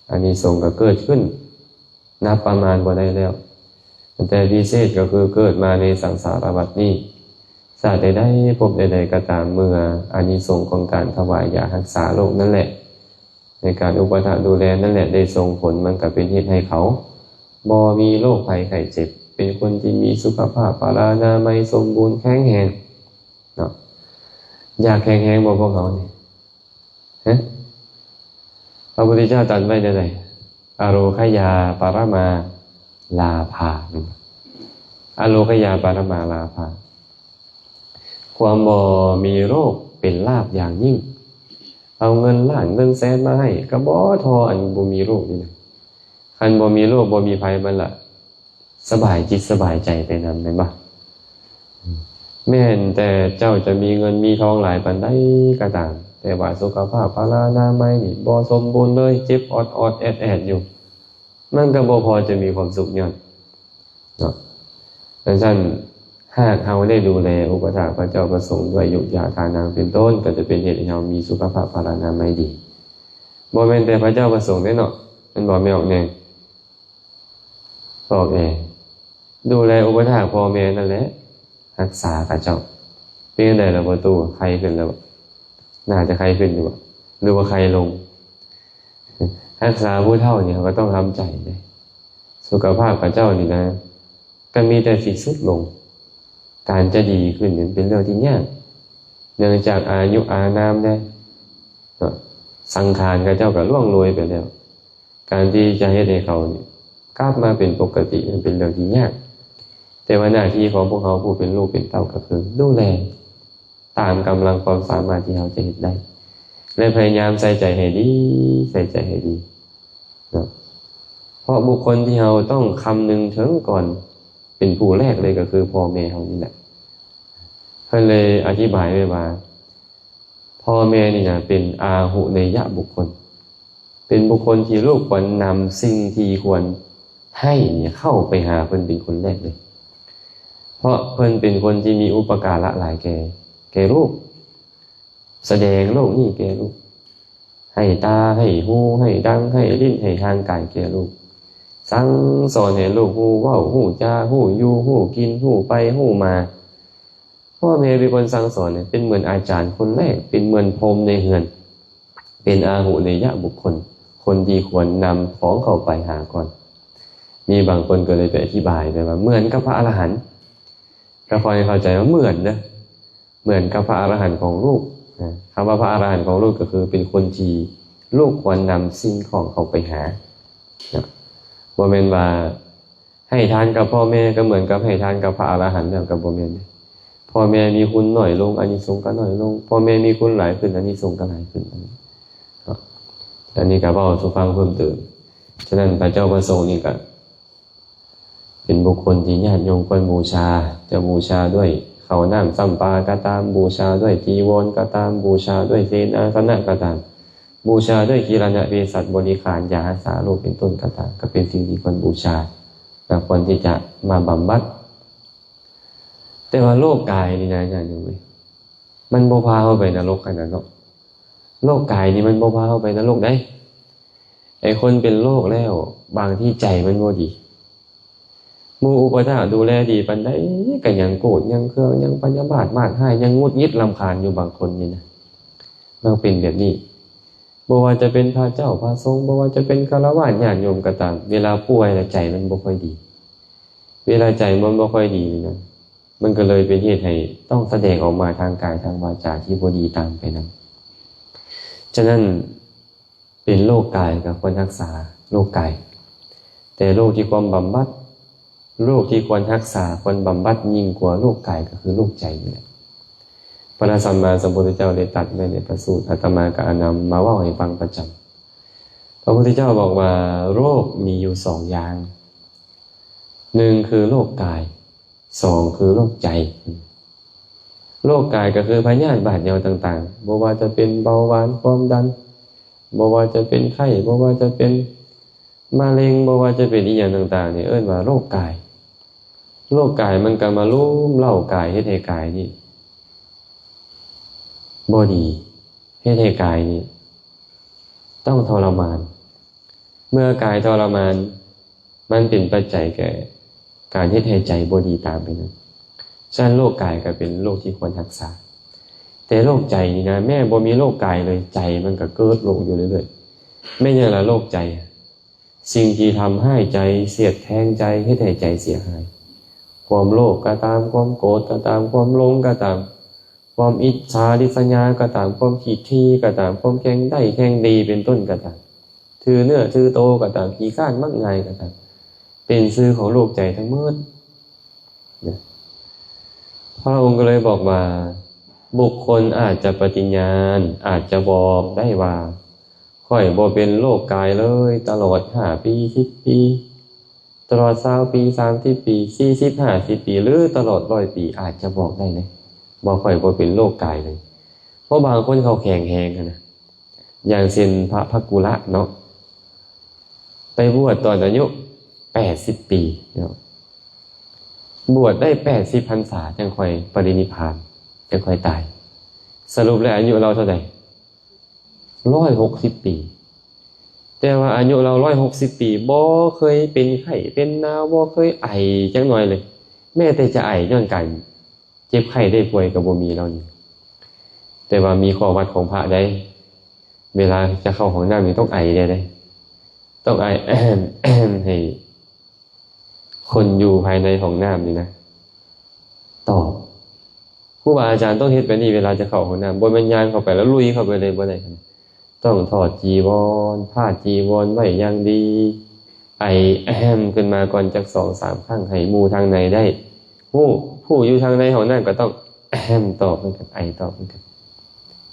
ອານິສົງກໍເກີດຂຶ້ນ ນັບປະມານບໍ່ໄດ້ແລ້ວ. ແຕ່ພິເສດກໍຄືເກີດມາໃນສັງສາລະວັດນີ້ ຊາດໃດໆ ພົບໃດໆກໍຕາມ ເມື່ອອານິສົງຂອງການຖວາຍຢາຮັກສາໂລກນັ້ນແຫຼະ ໃນການອຸປະຖາກດູແລນັ້ນແຫຼະ ໄດ້ສົ່ງຜົນ ມັນກໍເປັນເຫດໃຫ້ເຂົາບໍ່ມີໂລກໄພໄຂ້ເຈັບ ເປັນຄົນທີ່ມີສຸຂະພາບພະລານາໄມສົມບູນແຂງແຮງເນາະ. ຢາກແຂງແຮງບໍ່ພວກເຮົານີ້? ຮະ? ພະພຸດທະເຈົ້າຕັດໄວ້ແນວໃດ? ອະໂລຄະຍາປະລະມາລາພາ ອະໂລຄະຍາປະລະມາລາພາ ຄວາມບໍ່ມີໂລກເປັນລາບຢ່າງຍິ່ງ. ເອົາເງິນລ້ານເງິນແສນມາໃຫ້ ກໍບໍ່ທໍ່ອັນບໍ່ມີໂລກນີ້ນະ. ຄັນບໍ່ມີໂລກ ບໍ່ມີໄພ ມັນລະ ສະບາຍຈິດສະບາຍໃຈໄປນຳ ແມ່ນບໍ່? ແມ່ນແຕ່ເຈົ້າຈະມີເງິນມີທອງຫຼາຍປານໃດກໍຕາມ, ແຕ່ວ່າສຸຂະພາບພະລານາໄມນີ້ບໍ່ສົມບູນເລີຍ, ເຈັບອອດໆແອດໆຢູ່, ມັນກໍບໍ່ພໍຈະມີຄວາມສຸກຍ້ອນເນາະ. ດັ່ງຊັ້ນ, ຫາກເຮົາໄດ້ດູແລອຸປະຖາກພະເຈົ້າພະສົງດ້ວຍຍຸກຢາທານັງເປັນຕົ້ນ, ກໍຈະເປັນເຫດໃຫ້ເຮົາມີສຸຂະພາບພະລານາໄມດີ. ບໍ່ແມ່ນແຕ່ພະເຈົ້າພະສົງເດ້ເນາະ, ແມ່ນບໍ່ ແມ່ອອກແນງ? ອອກແນງ. ດູແລອຸປະຖາກພໍ່ແມ່ນັ້ນແຫຼະ ຮັກສາເຂົາເຈົ້າ. ເປັນຈັ່ງໃດລະພໍ່ຕູ້ ໄຂ້ຂຶ້ນແລ້ວບໍ່? ໜ້າຈະໄຂ້ຂຶ້ນຢູ່ບໍ່ ຫຼືວ່າໄຂ້ລົງ? ຮັກສາຜູ້ເຖົ້ານີ້ເຮົາກໍຕ້ອງທຳໃຈເດ້. ສຸຂະພາບເຂົາເຈົ້ານີ້ນະ ກໍມີແຕ່ຊິຊຸດລົງ. ການຈະດີຂຶ້ນນີ້ເປັນເລື່ອງທີ່ຍາກ ເນື່ອງຈາກອາຍຸອານາມແດ່ເນາະ, ສັງຂານເຂົາເຈົ້າກໍລ່ວງໂລຍໄປແລ້ວ. ການທີ່ຈະເຮັດໃຫ້ເຂົານີ້ກັບມາເປັນປົກກະຕິ ມັນເປັນເລື່ອງທີ່ຍາກ. ແຕ່ວ່າໜ້າທີ່ຂອງພວກເຮົາຜູ້ເປັນລູກເປັນເຕົ້າກໍຄືດູແລຕາມກຳລັງຄວາມສາມາດທີ່ເຮົາຈະເຮັດໄດ້ ແລະ ພະຍາຍາມໃສ່ໃຈໃຫ້ດີ, ໃສ່ໃຈໃຫ້ດີເນາະ. ເພາະບຸກຄົນທີ່ເຮົາຕ້ອງຄຳນຶງເຖິງກ່ອນເປັນຜູ້ແລກເລີຍກໍຄືພໍ່ແມ່ເຮົານີ້ແຫຼະ. ເພິ່ນເລີຍອະທິບາຍໄວ້ວ່າ ພໍ່ແມ່ນີ້ນະເປັນອາຫຸເນຍະບຸກຄົນ, ເປັນບຸກຄົນທີ່ລູກຄວນນຳສິ່ງທີ່ຄວນໃຫ້ນີ້ເຂົ້າໄປຫາເພິ່ນເປັນຄົນແລກເລີຍ. ເພາະເພິ່ນເປັນຄົນທີ່ມີອຸປະກາລະຫຼາຍແກ່ ແກ່ລູກ, ສະແດງໂລກນີ້ແກ່ລູກ, ໃຫ້ຕາ ໃຫ້ຫູ ໃຫ້ດັງ ໃຫ້ລິ້ນ ໃຫ້ຮ່າງກາຍແກ່ລູກ, ສັ່ງສອນໃຫ້ລູກຮູ້ເວົ້າ ຮູ້ຈາ ຮູ້ຢູ່ ຮູ້ກິນ ຮູ້ໄປ ຮູ້ມາ. ພໍ່ແມ່ເປັນຄົນສັ່ງສອນ ເປັນເໝືອນອາຈານຄົນແລກ, ເປັນເໝືອນພົມໃນເຮືອນ, ເປັນອາຫຸເນຍະບຸກຄົນ, ຄົນທີ່ຄວນນຳຂອງເຂົ້າໄປຫາກ່ອນ. ມີບາງຄົນກໍເລີຍໄປອະທິບາຍໄປວ່າເໝືອນກັບພະອະລະຫັນ, ກໍຂໍໃຫ້ເຂົ້າໃຈວ່າເໝືອນເດີ, ເໝືອນກັບພະອະລະຫັນຂອງໂລກນະ. ຄຳວ່າພະອະລະຫັນຂອງໂລກກໍຄືເປັນຄົນທີ່ໂລກຄວນນຳສິ່ງຂອງເຂົ້າໄປຫານະ. ບໍ່ແມ່ນວ່າ ໃຫ້ທານກັບພໍ່ແມ່ກໍເໝືອນກັບໃຫ້ທານກັບພະອະລະຫັນແລ້ວ ກໍບໍ່ແມ່ນເດ້. ພໍ່ແມ່ມີຄຸນໜ້ອຍລົງ ອານິສົງກໍໜ້ອຍລົງ, ພໍ່ແມ່ມີຄຸນຫຼາຍຂຶ້ນ ອານິສົງກໍຫຼາຍຂຶ້ນເນາະ. ອັນນີ້ກໍເວົ້າສູ່ຟັງເພີ່ມເຕີມ. ສະນັ້ນ ພະເຈົ້າພະສົງນີ້ກໍເປັນບຸກຄົນທີ່ຍາດໂຍມຄວນບູຊາ, ຈະບູຊາດ້ວຍເຂົ້ານ້ຳຊ້ຳປາກໍຕາມ, ບູຊາດ້ວຍຈີວອນກໍຕາມ, ບູຊາດ້ວຍເສນາສະນະກໍຕາມ, ບູຊາດ້ວຍກິລະນະເພສັດບໍລິຂານ ຢາຮັກສາໂລກເປັນຕົ້ນກໍຕາມ, ກໍເປັນສິ່ງທີ່ຄວນບູຊາ ກໍຄວນທີ່ຈະມາບຳບັດ. ແຕ່ວ່າໂລກກາຍນີ້ນະ ຍາດໂຍມເອີຍ, ມັນບໍ່ພາເຮົາໄປນະລົກຫັ້ນນະເນາະ. ໂລກກາຍນີ້ມັນບໍ່ພາເຮົາໄປນະລົກໃດ. ໄອ້ຄົນເປັນໂລກແລ້ວ ບາງທີໃຈມັນບໍ່ດີ. ໝູ່ອຸປະຖາກດູແລດີປານໃດ ກໍຍັງໂກດ ຍັງເຄືອງ ຍັງພະຍາບາດມາດຮ້າຍ ຍັງຫງຸດຫງິດລຳຄານຢູ່. ບາງຄົນນີ້ນະ ມັກເປັນແບບນີ້. ບໍ່ວ່າຈະເປັນພະເຈົ້າພະສົງ, ບໍ່ວ່າຈະເປັນຄາລະວາດຍາດໂຍມກໍຕາມ, ເວລາປ່ວຍແລ້ວໃຈມັນບໍ່ຄ່ອຍດີ. ເວລາໃຈມັນບໍ່ຄ່ອຍດີນີ້ນະ, ມັນກໍເລີຍເປັນເຫດໃຫ້ຕ້ອງສະແດງອອກມາທາງກາຍທາງວາຈາທີ່ບໍ່ດີຕາມໄປນຳ. ສະນັ້ນ ເປັນໂລກກາຍກໍຄວນຮັກສາໂລກກາຍ, ແຕ່ໂລກທີ່ຄວນບຳບັດ, ໂລກທີ່ຄວນຮັກສາ, ຄວນບຳບັດຍິ່ງກວ່າໂລກກາຍ ກໍຄືໂລກໃຈນີ້ແຫຼະ. ພະສຳມາສຳພຸດທະເຈົ້າໄດ້ຕັດໄວ້ໃນພະສູດ, ອາດຕະມາກໍເອົານຳມາເວົ້າໃຫ້ຟັງປະຈຳ. ພະພຸດທະເຈົ້າບອກວ່າ ໂລກມີຢູ່ສອງຢ່າງ, ໜຶ່ງຄືໂລກກາຍ, ສອງຄືໂລກໃຈ. ໂລກກາຍກໍຄືພະຍາດບາດເຍົາຕ່າງໆ, ບໍ່ວ່າຈະເປັນເບົາຫວານ, ຄວາມດັນ, ບໍ່ວ່າຈະເປັນໄຂ້, ບໍ່ວ່າຈະເປັນມະເຮັງ, ບໍ່ວ່າຈະເປັນອີ່ຫຍັງຕ່າງໆນີ້ ເອີ້ນວ່າໂລກກາຍ. ໂລກກາຍມັນກໍມາລຸມເລົ້າກາຍ, ເຮັດໃຫ້ກາຍນີ້ບໍ່ດີ, ເຮັດໃຫ້ກາຍນີ້ຕ້ອງທໍລະມານ. ເມື່ອກາຍທໍລະມານ, ມັນເປັນປັດໄຈແກ່ການເຮັດໃຫ້ໃຈບໍ່ດີຕາມໄປນຳ. ສະນັ້ນໂລກກາຍກໍເປັນໂລກທີ່ຄວນຮັກສາ. ແຕ່ໂລກໃຈນີ້ນະ, ແມ້ບໍ່ມີໂລກກາຍເລີຍ, ໃຈມັນກໍເກີດໂລກຢູ່ເລື້ອຍໆ. ແມ່ນຫຍັງລະໂລກໃຈ? ສິ່ງທີ່ທຳຮ້າຍໃຈ, ສຽດແທງໃຈ, ເຮັດໃຫ້ໃຈເສຍຫາຍ. ຄວາມໂລບກໍຕາມ, ຄວາມໂກດກໍຕາມ, ຄວາມຫຼົງກໍຕາມ, ຄວາມອິດສາລິດສະຫຍາກໍຕາມ, ຄວາມຂີ້ຖີ່ກໍຕາມ, ຄວາມແຂ່ງໄດ້ແຂ່ງດີເປັນຕົ້ນກໍຕາມ, ຖືເນື້ອຖືໂຕກໍຕາມ, ຂີ້ຄ້ານມັກງ່າຍກໍຕາມ, ເປັນຊື່ຂອງໂລກໃຈທັງໝົດນະ. ພະອົງກໍເລີຍບອກວ່າ ບຸກຄົນອາດຈະປະຕິນຍານ, ອາດຈະບອກໄດ້ວ່າ ຂ້ອຍບໍ່ເປັນໂລກກາຍເລີຍ ຕະຫຼອດຫ້າປີ, ສິບປີ, ຕະຫຼອດຊາວປີ, ສາມສິບປີ, ສີ່ສິບ, ຫ້າສິບປີ ຫຼື ຕະຫຼອດຮ້ອຍປີ ອາດຈະບອກໄດ້ເລີຍວ່າ ຂ້ອຍບໍ່ເປັນໂລກກາຍເລີຍ. ເພາະບາງຄົນເຂົາແຂງແຮງຫັ້ນນະ, ຢ່າງເຊັ່ນ ພະພັກກຸລະເນາະ, ໄປບວດຕອນອາຍຸແປດສິບປີເນາະ, ບວດໄດ້ແປດສິບພັນສາ ຈັ່ງຄ່ອຍປະລິນິບພານ, ຈັ່ງຄ່ອຍຕາຍ. ສະຫຼຸບແລ້ວອາຍຸລາວເທົ່າໃດ? ຮ້ອຍຫົກສິບປີ. ແຕ່ວ່າອາຍຸລາວຮ້ອຍຫົກສິບປີ ບໍ່ເຄີຍເປັນໄຂ້ເປັນໜາວ ບໍ່ເຄີຍໄອຈັກໜ່ອຍເລີຍ ແມ້ແຕ່ຈະໄອຍ້ອນການເຈັບໄຂ້ໄດ້ປ່ວຍກໍບໍ່ມີລາວນີ້. ແຕ່ວ່າມີຂໍ້ວັດຂອງພະໃດ໋ ເວລາຈະເຂົ້າຫ້ອງນ້ຳນີ້ຕ້ອງໄອແດ່ເດ້ ຕ້ອງໄອ ໃຫ້ຄົນຢູ່ພາຍໃນຫ້ອງນ້ຳນີ້ນະຕອບ. ຄູບາອາຈານຕ້ອງເຮັດແບບນີ້ເວລາຈະເຂົ້າຫ້ອງນ້ຳ ບໍ່ແມ່ນຍ່າງເຂົ້າໄປແລ້ວລຸຍເຂົ້າໄປເລີຍ ບໍ່ໄດ້. ຕ້ອງຖອດຈີວອນ ພາດຈີວອນໄວ້ຢ່າງດີ ໄອແອມຂຶ້ນມາກ່ອນຈັກສອງສາມຄັ້ງ ໃຫ້ໝູ່ທາງໃນໄດ້ຮູ້ ຜູ້ຢູ່ທາງໃນຫ້ອງນັ້ນກໍຕ້ອງແອມຕອບເໝືອນກັນ ໄອຕອບເໝືອນກັນ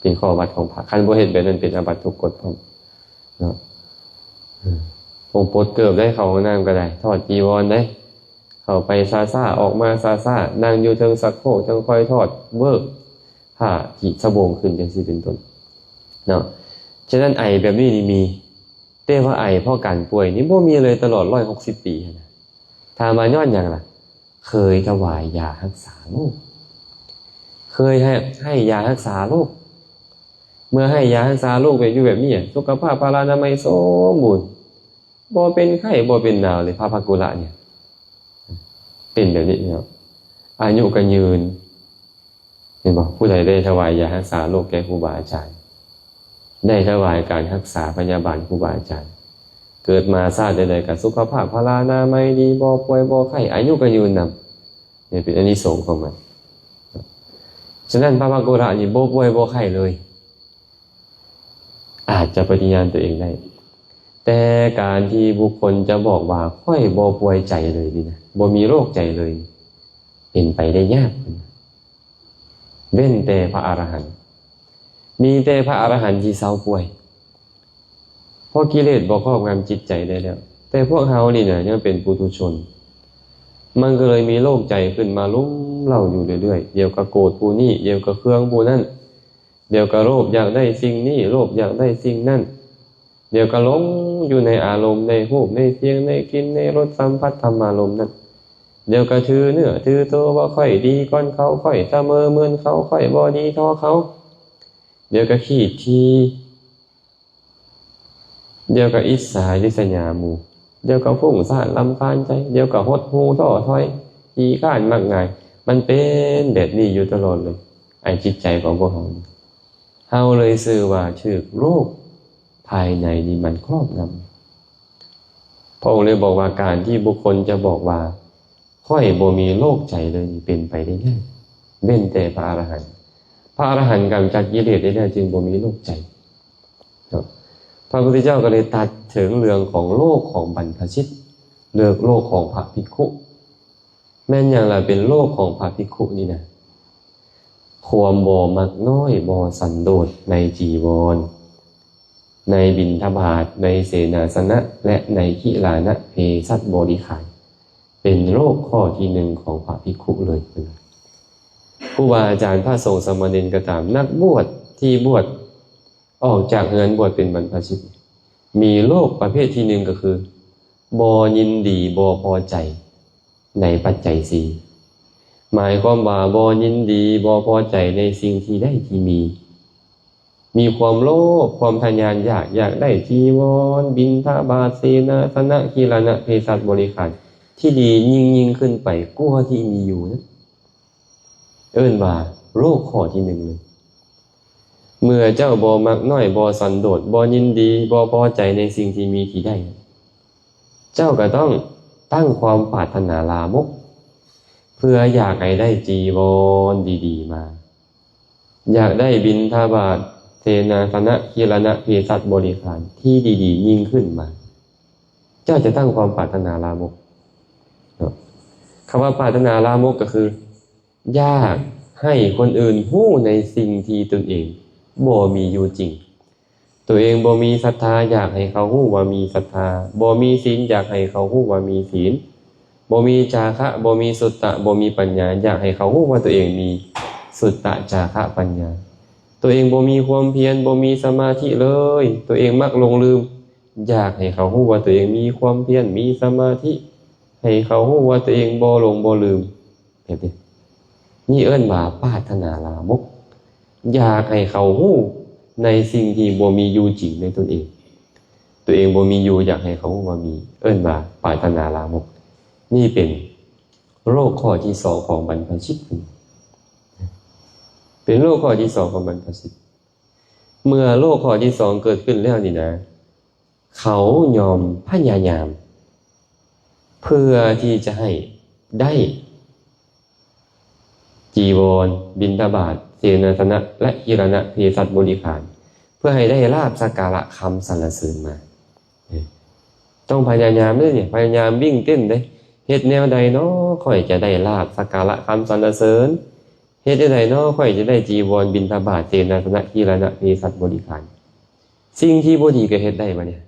ເປັນຂໍ້ວັດຂອງພະ. ຄັນບໍ່ເຮັດແບບນັ້ນເປັນອາບັດທຸກກົດພ້ອມເນາະ. ເອີ ຕ້ອງປົດເກີບໄດ້ ເຂົ້າຫ້ອງນ້ຳກໍໄດ້ ຖອດຈີວອນໄດ້ ເຂົ້າໄປຊ້າໆ ອອກມາຊ້າໆ ນັ່ງຢູ່ເທິງຊັກໂຄກ ຈັ່ງຄ່ອຍຖອດເວີ້ ຜ້າກີດສະໂບງຂຶ້ນ ຈັ່ງຊີ້ເປັນຕົ້ນເນາະ. ສະນັ້ນໄອແບບນີ້ນີ້ມີ ແຕ່ວ່າໄອເພາະການປ່ວຍນີ້ບໍ່ມີເລີຍຕະຫຼອດຮ້ອຍຫົກສິບປີຫັ້ນນະ. ຖາມວ່າຍ້ອນຫຍັງລະ? ເຄີຍຖວາຍຢາຮັກສາໂລກ ເຄີຍໃຫ້ ໃຫ້ຢາຮັກສາໂລກ. ເມື່ອໃຫ້ຢາຮັກສາໂລກແບບຢູ່ແບບນີ້ ສຸຂະພາບພະລານາໄມສົມບູນ ບໍ່ເປັນໄຂ້ບໍ່ເປັນໜາວເລີຍ ພະພັກກຸລະນີ້ ເປັນແບບນີ້ເນາະ ອາຍຸກໍຍືນ ເຫັນບໍ່? ຜູ້ໃດໄດ້ຖວາຍຢາຮັກສາໂລກແກ່ຄູບາອາຈານ ໄດ້ຖວາຍການຮັກສາພະຍາບານຄູບາອາຈານ ເກີດມາຊາດໃດໆກໍສຸຂະພາບພະລານາໄມດີ ບໍ່ປ່ວຍບໍ່ໄຂ້ ອາຍຸກໍຍືນນຳ ນີ້ເປັນອານິສົງຂອງມັນ. ສະນັ້ນພະພັກກຸລະນີ້ບໍ່ປ່ວຍບໍ່ໄຂ້ເລີຍ ອາດຈະປະຕິຍານຕົວເອງໄດ້ ແຕ່ການທີ່ບຸກຄົນຈະບອກວ່າ ຂ້ອຍບໍ່ປ່ວຍໃຈເລີຍນີ້ນະ ບໍ່ມີໂລກໃຈເລີຍ ເປັນໄປໄດ້ຍາກ ເວັ້ນແຕ່ພະອະລະຫັນ ມີແຕ່ພະອະລະຫັນທີ່ເຊົາປ່ວຍ ເພາະກິເລດບໍ່ຄອບງຳຈິດໃຈໄດ້ແລ້ວ. ແຕ່ພວກເຮົານີ້ນະ ຍັງເປັນປຸຖຸຊົນ ມັນກໍເລີຍມີໂລກໃຈຂຶ້ນມາລຸມເລົ້າຢູ່ເລື້ອຍໆ ດຽວກໍໂກດຜູ້ນີ້ ດຽວກໍເຄືອງຜູ້ນັ້ນ ດຽວກໍໂລບຢາກໄດ້ສິ່ງນີ້ ໂລບຢາກໄດ້ສິ່ງນັ້ນ ດຽວກໍຫຼົງຢູ່ໃນອາລົມ ໃນຮູບ ໃນສຽງ ໃນກິ່ນ ໃນລົດ ສຳຜັດທຳມາລົມນັ້ນ ດຽວກໍຖືເນື້ອຖືໂຕວ່າຂ້ອຍດີກ່ອນເຂົາ ຂ້ອຍສະເໝີເໝືອນເຂົາ ຂ້ອຍບໍ່ດີທໍ່ເຂົາ ດຽວກໍຂີ້ຖີ່ ດຽວກໍອິດສາລິສຍາໝູ່ ດຽວກໍຟຸ້ງສ້ານລຳຄານໃຈ ດຽວກໍຫົດຫູ້ທໍ້ຖອຍ ຂີ້ຄ້ານມັກງ່າຍ ມັນເປັນແບບນີ້ຢູ່ຕະຫຼອດເລີຍ ໄອ້ຈິດໃຈຂອງພວກເຮົານີ້ ເຮົາເລີຍຊື່ວ່າຖືກໂລກພາຍໃນນີ້ມັນຄອບງຳ. ພະອົງເລີຍບອກວ່າ ການທີ່ບຸກຄົນຈະບອກວ່າ ຂ້ອຍບໍ່ມີໂລກໃຈເລີຍນີ້ ເປັນໄປໄດ້ຍາກ ເວັ້ນແຕ່ພະອະລະຫັນ. ພະອະລະຫັນກຳຈັດກິເລດໄດ້ແລ້ວ ຈຶ່ງບໍ່ມີໂລກໃຈເນາະ. ພະພຸດທະເຈົ້າກໍເລີຍຕັດເຖິງເລື່ອງຂອງໂລກຂອງບັນພະຊິດ ເລີກໂລກຂອງພະພິກຂຸ. ແມ່ນຫຍັງລະເປັນໂລກຂອງພະພິກຂຸນີ້ນະ? ຄວາມບໍ່ມັກນ້ອຍ ບໍ່ສັນໂດດໃນຈີວອນ ໃນບິນທະບາດ ໃນເສນາສະນະ ແລະ ໃນກິລານະເພສັດບໍລິຂານ ເປັນໂລກຂໍ້ທີໜຶ່ງຂອງພະພິກຂຸເລີຍ. ຄູບາອາຈານ ພະສົງ ສາມະເນນກໍຕາມ ນັກບວດທີ່ບວດອອກຈາກເຮືອນບວດເປັນບັນພະຊິດ ມີໂລກປະເພດທີໜຶ່ງກໍຄື ບໍ່ຍິນດີ ບໍ່ພໍໃຈໃນປັດໄຈສີ່ ໝາຍຄວາມວ່າບໍ່ຍິນດີ ບໍ່ພໍໃຈໃນສິ່ງທີ່ໄດ້ທີ່ມີ ມີຄວາມໂລບ ຄວາມທະຍານຢາກ ຢາກໄດ້ຈີວອນ ບິນທະບາດ ເສນາສະນະ ກິລານະ ເພສັດບໍລິຂານ ທີ່ດີຍິ່ງໆຂຶ້ນໄປກວ່າທີ່ມີຢູ່ນັ້ນ ເອີ້ນວ່າໂລກຂໍ້ທີໜຶ່ງເລີຍ. ເມື່ອເຈົ້າບໍ່ມັກນ້ອຍ ບໍ່ສັນໂດດ ບໍ່ຍິນດີ ບໍ່ພໍໃຈໃນສິ່ງທີ່ມີທີ່ໄດ້ ເຈົ້າກໍຕ້ອງຕັ້ງຄວາມປາດຖະໜາລາມົກ ເພື່ອຢາກໃຫ້ໄດ້ຈີວອນດີໆມາ ຢາກໄດ້ບິນທະບາດ ເສນາສະນະ ກິລານະ ເພສັດບໍລິຂານທີ່ດີໆຍິ່ງຂຶ້ນມາ ເຈົ້າຈະຕັ້ງຄວາມປາດຖະໜາລາມົກເນາະ. ຄຳວ່າປາດຖະໜາລາມົກກໍຄື ຢາກໃຫ້ຄົນອື່ນຮູ້ໃນສິ່ງທີ່ຕົນເອງບໍ່ມີຢູ່ຈິງ. ຕົວເອງບໍ່ມີສັດທາ ຢາກໃຫ້ເຂົາຮູ້ວ່າມີສັດທາ, ບໍ່ມີສິນ ຢາກໃຫ້ເຂົາຮູ້ວ່າມີສິນ, ບໍ່ມີຈາຄະ ບໍ່ມີສຸດຕະ ບໍ່ມີປັນຍາ ຢາກໃຫ້ເຂົາຮູ້ວ່າຕົວເອງມີສຸດຕະ ຈາຄະ ປັນຍາ. ຕົວເອງບໍ່ມີຄວາມພຽນ ບໍ່ມີສະມາທິເລີຍ ຕົວເອງມັກຫຼົງລືມ ຢາກໃຫ້ເຂົາຮູ້ວ່າຕົວເອງມີຄວາມພຽນ ມີສະມາທິ ໃຫ້ເຂົາຮູ້ວ່າຕົວເອງບໍ່ຫຼົງບໍ່ລືມ. ເຫັນຕິ? ນີ້ເອີ້ນວ່າປາດຖະໜາລາມົກ ຢາກໃຫ້ເຂົາຮູ້ໃນສິ່ງທີ່ບໍ່ມີຢູ່ຈິງໃນຕົນເອງ. ໂຕ ຕົວເອງບໍ່ມີຢູ່ ຢາກໃຫ້ເຂົາຮູ້ວ່າມີ ເອີ້ນວ່າປາດຖະໜາລາມົກ. ນີ້ເປັນໂລກຂໍ້ທີສອງຂອງບັນພະຊິດ ເປັນໂລກຂໍ້ທີສອງຂອງບັນພະຊິດ. ເມື່ອໂລກຂໍ້ທີສອງເກີດຂຶ້ນແລ້ວນີ້ນະ ເຂົາຍອມພະຍາຍາມ ເພື່ອທີ່ຈະໃຫ້ໄດ້ ຈີວອນ, ບິນທະບາດ, ເສນາສະນະ ແລະ ກິລານະເພສັດບໍລິຂານ ເພື່ອໃຫ້ໄດ້ລາບສັກກາລະຄຳສັນລະເສີນມາ. ຕ້ອງພະຍາຍາມເດ້ນີ້ ພະຍາຍາມວິ່ງເຕັ້ນເດ້. ເຮັດແນວໃດນໍຂ້ອຍຈະໄດ້ລາບສັກກາລະຄຳສັນລະເສີນ? ເຮັດແນວໃດນໍຂ້ອຍຈະໄດ້ຈີວອນ, ບິນທະບາດ, ເສນາສະນະ, ກິລານະເພສັດບໍລິຂານ? ສິ່ງທີ່ບໍ່ດີກໍເຮັດໄດ້ບາດນີ້.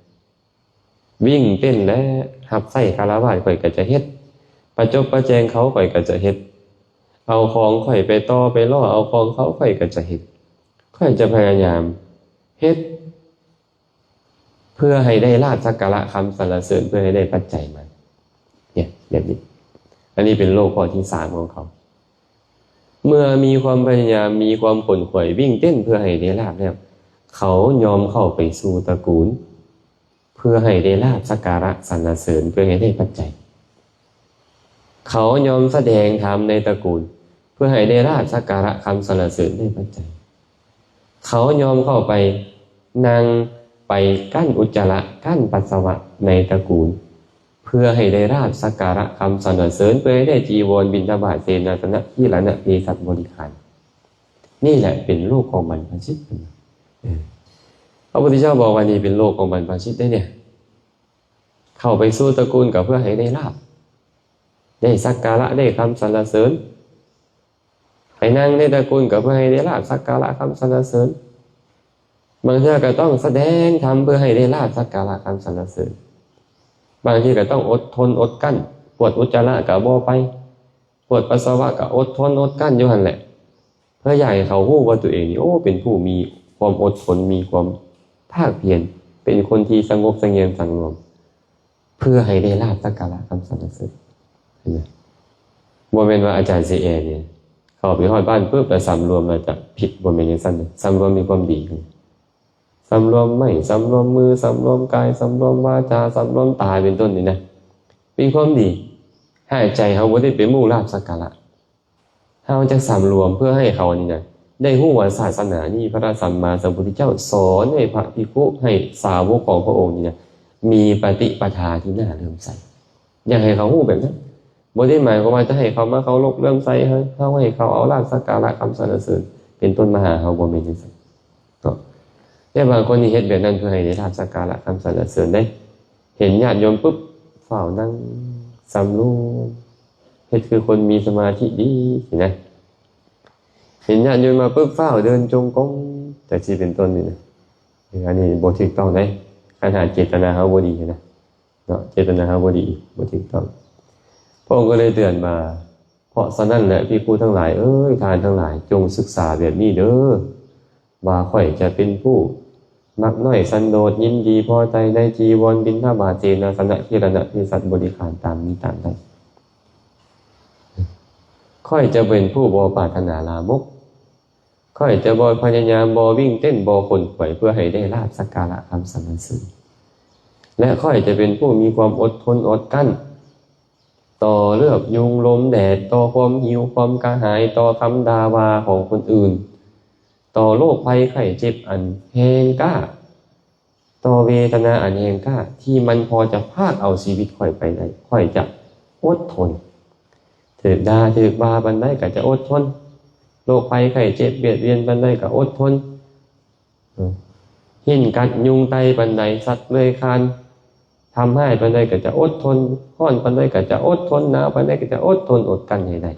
ວິ່ງເຕັ້ນແລະ ຮັບໃຊ້ຄາລະວາດຂ້ອຍກໍຈະເຮັດ, ປະຈົບປະແຈງເຂົາຂ້ອຍກໍຈະເຮັດ, ເອົາຂອງຂ້ອຍໄປຕໍ່ໄປລໍເອົາຂອງເຂົາຂ້ອຍກໍຈະເຮັດ. ຂ້ອຍຈະພະຍາຍາມເຮັດ ເພື່ອໃຫ້ໄດ້ລາບສັກກາລະຄຳສັນລະເສີນ ເພື່ອໃຫ້ໄດ້ປັດໄຈມາ ເນຍ ແບບນີ້. ອັນນີ້ເປັນໂລກຂໍ້ທີສາມຂອງເຂົາ. ເມື່ອມີຄວາມພະຍາຍາມ ມີຄວາມຂົນຂວາຍ ວິ່ງເຕັ້ນເພື່ອໃຫ້ໄດ້ລາບແລ້ວ ເຂົາຍອມເຂົ້າໄປສູ່ຕະກູນ ເພື່ອໃຫ້ໄດ້ລາບສັກກາລະສັນລະເສີນ ເພື່ອໃຫ້ໄດ້ປັດໄຈ. ເຂົາຍອມສະແດງທຳໃນຕະກູນ ເພື່ອໃຫ້ໄດ້ລາບສັກກາລະຄຳສັນລະເສີນ ໄດ້ປັດໄຈ. ເຂົາຍອມເຂົ້າໄປນັ່ງ ໄປກັ້ນອຸດຈາລະ ກັ້ນປັດສະວະໃນຕະກູນ ເພື່ອໃຫ້ໄດ້ລາບສັກກາລະຄຳສັນລະເສີນ ເພື່ອໃຫ້ໄດ້ຈີວອນ, ບິນທະບາດ, ເສນາສະນະ, ກິລານະເພສັດບໍລິຂານ. ນີ້ແຫຼະເປັນໂລກຂອງບັນພະຊິດ. ເອີ ພະພຸດທະເຈົ້າບອກວ່ານີ້ເປັນໂລກຂອງບັນພະຊິດເດ້ເນຍ. ເຂົ້າໄປສູ່ຕະກູນກໍເພື່ອໃຫ້ໄດ້ລາບ ໄດ້ສັກກາລະ ໄດ້ຄຳສັນລະເສີນ. ໄປນັ່ງໃນຕະກູນກໍເພື່ອໃຫ້ໄດ້ລາບສັກກາລະຄຳສັນລະເສີນ. ບາງເທື່ອກໍຕ້ອງສະແດງທຳເພື່ອໃຫ້ໄດ້ລາບສັກກາລະຄຳສັນລະເສີນ. ບາງທີກໍຕ້ອງອົດທົນອົດກັ້ນ, ປວດອຸດຈາລະກໍບໍ່ໄປ, ປວດປັດສະວະກໍອົດທົນອົດກັ້ນຢູ່ຫັ້ນແຫຼະ ເພື່ອຢາກໃຫ້ເຂົາຮູ້ວ່າຕົວເອງນີ້ ໂອ້ ເປັນຜູ້ມີຄວາມອົດທົນ, ມີຄວາມພາກພຽນ, ເປັນຄົນທີ່ສະຫງົບສະຫງຽມສັງລວມ. ເພື່ອໃຫ້ໄດ້ລາບສັກກາລະຄຳສັນລະເສີນ. ເຫັນໄໝ? ບໍ່ແມ່ນວ່າອາຈານເຊແອນີ້ ເຂົ້າໄປຮອດບ້ານປຶບ ແລ້ວສຳລວມແລ້ວຈະຜິດ, ບໍ່ແມ່ນຈັ່ງຊັ້ນເດ້. ສຳລວມມີຄວາມດີ. ສຳລວມໄມ້, ສຳລວມມື, ສຳລວມກາຍ, ສຳລວມວາຈາ, ສຳລວມຕາ ເປັນຕົ້ນນີ້ນະ ເປັນຄວາມດີ. ໃຫ້ໃຈເຮົາບໍ່ໄດ້ໄປມຸ່ງລາບສັກກາລະ. ເຮົາຈະສຳລວມເພື່ອໃຫ້ເຂົານີ້ນະ ໄດ້ຮູ້ວ່າສາສະໜານີ້ ພະສຳມາສຳພຸດທະເຈົ້າສອນໃຫ້ພະພິກຂຸ ໃຫ້ສາວົກຂອງພະອົງນີ້ນະ ມີປະຕິປະທາທີ່ໜ້າເຫຼື້ອມໃສ. ຢາກໃຫ້ເຂົາຮູ້ແບບນັ້ນ. ບໍ່ໄດ້ໝາຍຄວາມວ່າຈະໃຫ້ເຂົາມາເຄົາລົບເຫຼື້ອມໃສເຮົາ, ເຮົາໃຫ້ເຂົາເອົາລາບສັກກາລະຄຳສັນລະເສີນເປັນຕົ້ນມາຫາເຮົາ, ບໍ່ແມ່ນຈັ່ງຊັ້ນເນາະ. ແຕ່ບາງຄົນນີ້ເຮັດແບບນັ້ນເພື່ອໃຫ້ໄດ້ລາບສັກກາລະຄຳສັນລະເສີນເດ້. ເຫັນຍາດໂຍມປຶບ ຟ້າວນັ່ງສຳລວມ ເຮັດຄືຄົນມີສະມາທິດີຊີ້ນະ. ເຫັນຍາດໂຍມມາປຶບ ຟ້າວເດີນຈົງກົມ ຈັ່ງຊີ້ເປັນຕົ້ນນີ້ນະ. ອັນນີ້ບໍ່ຖືກຕ້ອງເດ້ ຄັນຫາກເຈດຕະນາເຮົາບໍ່ດີນະເນາະ, ເຈດຕະນາເຮົາບໍ່ດີ ບໍ່ຖືກຕ້ອງ. ພະອົງກໍເລີຍເຕືອນວ່າ ເພາະສະນັ້ນແຫຼະ ພິກຂຸທັງຫຼາຍເອີຍ, ທ່ານທັງຫຼາຍ ຈົ່ງສຶກສາແບບນີ້ເດີ ວ່າຂ້ອຍຈະເປັນຜູ້ມັກນ້ອຍສັນໂດດ, ຍິນດີພໍໃຈໃນຈີວອນ, ບິນທະບາດ, ເສນາສະນະ, ກິລານະ, ເພສັດ, ບໍລິຂານ ຕາມມີຕາມໄດ້. ຂ້ອຍຈະເປັນຜູ້ບໍ່ປາດຖະໜາລາມົກ, ຂ້ອຍຈະບໍ່ພະຍາຍາມ, ບໍ່ວິ່ງເຕັ້ນ, ບໍ່ຂົນຂວາຍ ເພື່ອໃຫ້ໄດ້ລາບສັກກາລະຄຳສັນລະເສີນ, ແລະ ຂ້ອຍຈະເປັນຜູ້ມີຄວາມອົດທົນອົດກັ້ນ ຕໍ່ເລືອກຍຸງລົມແດດ, ຕໍ່ຄວາມຫິວຄວາມກະຫາຍ, ຕໍ່ຄຳດ່າວ່າຂອງຄົນອື່ນ, ຕໍ່ໂລກໄພໄຂ້ເຈັບອັນແຮງກ້າ, ຕໍ່ເວທະນາອັນແຮງກ້າ ທີ່ມັນພໍຈະພາກເອົາຊີວິດຂ້ອຍໄປໄດ້, ຂ້ອຍຈະອົດທົນ. ຖືກດ່າຖືກວ່າປານໃດກໍຈະອົດທົນ, ໂລກໄພໄຂ້ເຈັບບຽດບຽນປານໃດກໍອົດທົນ. ເອີ ຫີນກັດຍຸງໄຕປານໃດ, ສັດເລືອຍຄານທຳຮ້າຍປານໃດກໍຈະອົດທົນ, ຮ້ອນປານໃດກໍຈະອົດທົນ, ໜາວປານໃດກໍຈະອົດທົນອົດກັ້ນໃຫ້ໄດ້.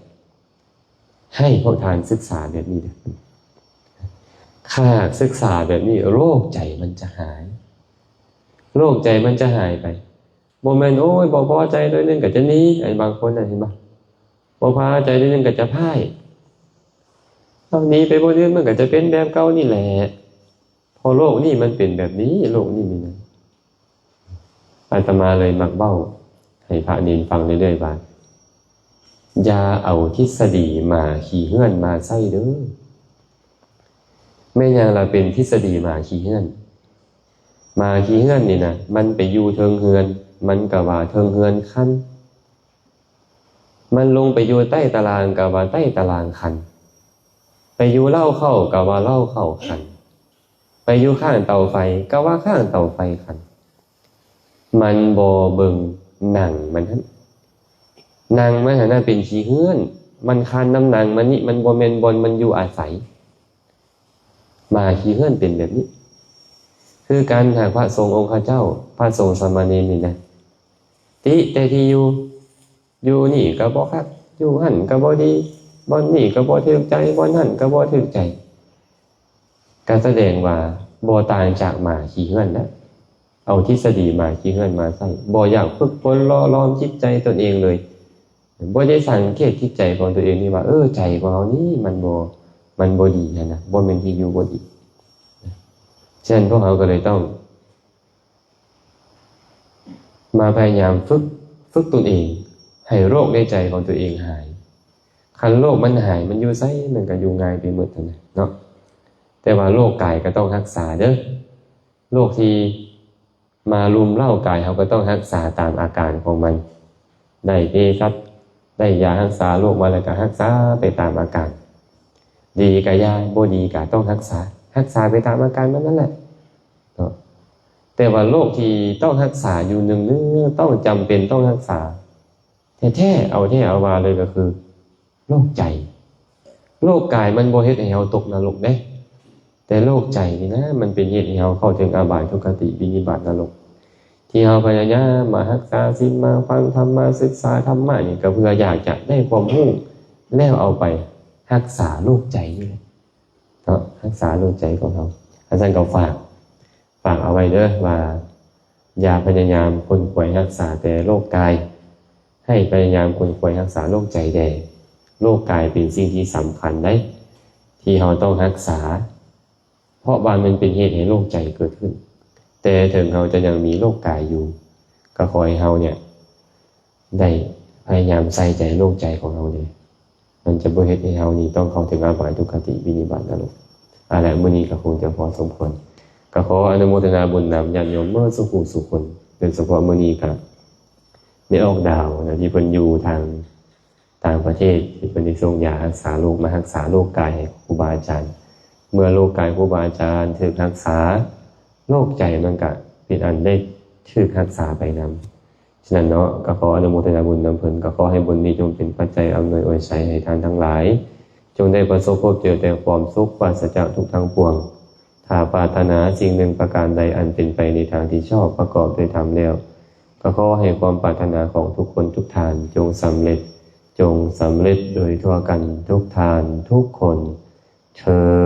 ໃຫ້ພວກທ່ານສຶກສາແບບນີ້ເດີ. ຖ້າສຶກສາແບບນີ້ ໂລກໃຈມັນຈະຫາຍ, ໂລກໃຈມັນຈະຫາຍໄປ. ບໍ່ແມ່ນ ໂອ້ຍ ບໍ່ພໍໃຈໜ້ອຍໜຶ່ງກໍຈະໜີ. ອັນບາງຄົນນະ ເຫັນບໍ່? ບໍ່ພໍໃຈໜ້ອຍໜຶ່ງກໍຈະພ່າຍ. ເອົາໜີໄປບ່ອນອື່ນ ມັນກໍຈະເປັນແບບເກົ່ານີ້ແຫຼະ. ເພາະໂລກນີ້ມັນເປັນແບບນີ້, ໂລກນີ້ມີນັ້ນ. ອາດຕະມາເລີຍມັກເວົ້າໃຫ້ພະເນນຟັງເລື້ອຍໆວ່າ ຢ່າເອົາທິດສະດີໝາຂີ້ເຮືອນມາໃຊ້ເດີ. ແມ່ນຫຍັງລະເປັນທິດສະດີໝາຂີ້ເຮືອນ? ໝາຂີ້ເຮືອນນີ້ນະ ມັນໄປຢູ່ເທິງເຮືອນ ມັນກໍວ່າເທິງເຮືອນຄັນ, ມັນລົງໄປຢູ່ໃຕ້ຕະລ່າງ ກໍວ່າໃຕ້ຕະລ່າງຄັນ, ໄປຢູ່ເລົ້າເຂົ້າ ກໍວ່າເລົ້າເຂົ້າຄັນ, ໄປຢູ່ຂ້າງເຕົາໄຟ ກໍວ່າຂ້າງເຕົາໄຟຄັນ. ມັນບໍ່ເບິ່ງໜັງມັນຫັ້ນ. ໜັງມັນຫັ້ນນະເປັນຂີ້ເຮືອນ, ມັນຄັນນຳໜັງມັນນີ້, ມັນບໍ່ແມ່ນບ່ອນມັນຢູ່ອາໄສ. ໝາຂີ້ເຮືອນເປັນແບບນີ້ ຄືກັນ. ຫາກພະສົງອົງຄະເຈົ້າ, ພະສົງສາມະເນນນີ້ນະ ຕິແຕ່ທີ່ຢູ່, ຢູ່ນີ້ກໍບໍ່ຄັກ, ຢູ່ຫັ້ນກໍບໍ່ດີ, ບ່ອນນີ້ກໍບໍ່ຖືກໃຈ, ບ່ອນນັ້ນກໍບໍ່ຖືກໃຈ, ກໍສະແດງວ່າບໍ່ຕ່າງຈາກໝາຂີ້ເຮືອນນະ. ເອົາທິດສະດີໝາຂີ້ເຮືອນມາໃຊ້, ບໍ່ຢາກຝຶກຝົນຫຼໍ່ຫຼອມຈິດໃຈຕົນເອງເລີຍ, ບໍ່ໄດ້ສັງເກດຈິດໃຈຂອງຕົວເອງນີ້ວ່າ ເອີ ໃຈຂອງເຮົານີ້ມັນບໍ່, ມັນບໍ່ດີຫັ້ນນະ, ບໍ່ແມ່ນທີ່ຢູ່ບໍ່ດີ. ສະນັ້ນພວກເຮົາກໍເລີຍຕ້ອງມາພະຍາຍາມຝຶກ, ຝຶກຕົນເອງໃຫ້ໂລກໃນໃຈຂອງຕົວເອງຫາຍ. ຄັນໂລກມັນຫາຍ, ມັນຢູ່ໃສມັນກໍຢູ່ງ່າຍໄປໝົດຫັ້ນນະເນາະ. ແຕ່ວ່າໂລກກາຍກໍຕ້ອງຮັກສາເດີ້. ໂລກທີ່ມາລຸມເລົ້າກາຍ ເຮົາກໍຕ້ອງຮັກສາຕາມອາການຂອງມັນ. ໄດ້ເພສັດ, ໄດ້ຢາຮັກສາໂລກມາແລ້ວກໍຮັກສາໄປຕາມອາການ. ດີກໍຢາ, ບໍ່ດີກໍຕ້ອງຮັກສາ, ຮັກສາໄປຕາມອາການມັນນັ້ນແຫຼະເນາະ. ແຕ່ວ່າໂລກທີ່ຕ້ອງຮັກສາຢູ່ເນື່ອງໆ, ຕ້ອງຈຳເປັນຕ້ອງຮັກສາແທ້ໆ, ເອົາແທ້ເອົາວ່າເລີຍກໍຄືໂລກໃຈ. ໂລກກາຍມັນບໍ່ເຮັດໃຫ້ເຮົາຕົກນະລົກເດ້, ແຕ່ໂລກໃຈນີ້ນະ ມັນເປັນເຫດໃຫ້ເຮົາເຂົ້າເຖິງອະບາຍ, ທຸກຄະຕິ, ວິນິບາດ, ນະລົກ. ທີ່ເຮົາພະຍາຍາມມາຮັກສາສິນ, ມາຟັງທຳ, ມາສຶກສາທຳມະນີ້ ກໍເພື່ອຢາກຈະໄດ້ຄວາມຮູ້ ແລ້ວເອົາໄປຮັກສາໂລກໃຈນີ້ແຫຼະເນາະ, ຮັກສາໂລກໃຈຂອງເຮົາ. ອັນຊັ້ນກໍຝາກ, ຝາກເອົາໄວ້ເດີ້ວ່າ ຢ່າພະຍາຍາມຂົນຂວາຍຮັກສາແຕ່ໂລກກາຍ, ໃຫ້ພະຍາຍາມຂົນຂວາຍຮັກສາໂລກໃຈແດ່. ໂລກກາຍເປັນສິ່ງທີ່ສຳຄັນໃດ໋ ທີ່ເຮົາຕ້ອງຮັກສາ, ເພາະວ່າມັນເປັນເຫດໃຫ້ໂລກໃຈເກີດຂຶ້ນ. ແຕ່ເຖິງເຮົາຈະຍັງມີໂລກກາຍຢູ່, ກໍຂໍໃຫ້ເຮົາເນຍ ໄດ້ພະຍາຍາມໃສ່ໃຈໂລກໃຈຂອງເຮົາເດ, ມັນຈະບໍ່ເຮັດໃຫ້ເຮົານີ້ຕ້ອງເຂົ້າເຖິງອະບາຍ, ທຸກຄະຕິ, ວິນິບາດ, ນະລົກ. ເອົາລະ, ມື້ນີ້ກໍຄົງຈະພໍສົມຄວນ. ກໍຂໍອະນຸໂມທະນາບຸນນຳຍາດໂຍມເໝິດສູ່ຜູ້ສູ່ຄົນ, ໂດຍສະເພາະມື້ນີ້ກໍແມ່ອອກດາວນະ ທີ່ເພິ່ນຢູ່ທາງຕ່າງປະເທດ, ທີ່ເພິ່ນໄດ້ສົ່ງຢາຮັກສາໂລກ ມາຮັກສາໂລກກາຍໃຫ້ຄູບາອາຈານ. ເມື່ອໂລກກາຍຄູບາອາຈານຖືກຮັກສາ, ໂລກໃຈມັນກະເປັນອັນໄດ້ຖືກຮັກສາໄປນຳ. ສະນັ້ນເນາະ, ກໍຂໍອະນຸໂມທະນາບຸນນຳເພິ່ນ, ກໍຂໍໃຫ້ບຸນນີ້ຈົ່ງເປັນປັດໄຈອຳນວຍອວຍໄຊໃຫ້ທ່ານທັງຫຼາຍ, ຈົ່ງໄດ້ປະສົບພົບເຈີແຕ່ຄວາມສຸກ ປາສະຈາກທຸກທັງປວງ. ຖ້າປາດຖະໜາສິ່ງໜຶ່ງປະການໃດອັນເປັນໄປໃນທາງທີ່ຊອບ ປະກອບດ້ວຍທຳແລ້ວ, ກໍຂໍໃຫ້ຄວາມປາດຖະໜາຂອງທຸກຄົນທຸກທ່ານ ຈົ່ງສຳເລັດ, ຈົ່ງສຳເລັດໂດຍທົ່ວກັນທຸກທ່ານທຸກຄົນເທີ້ນ.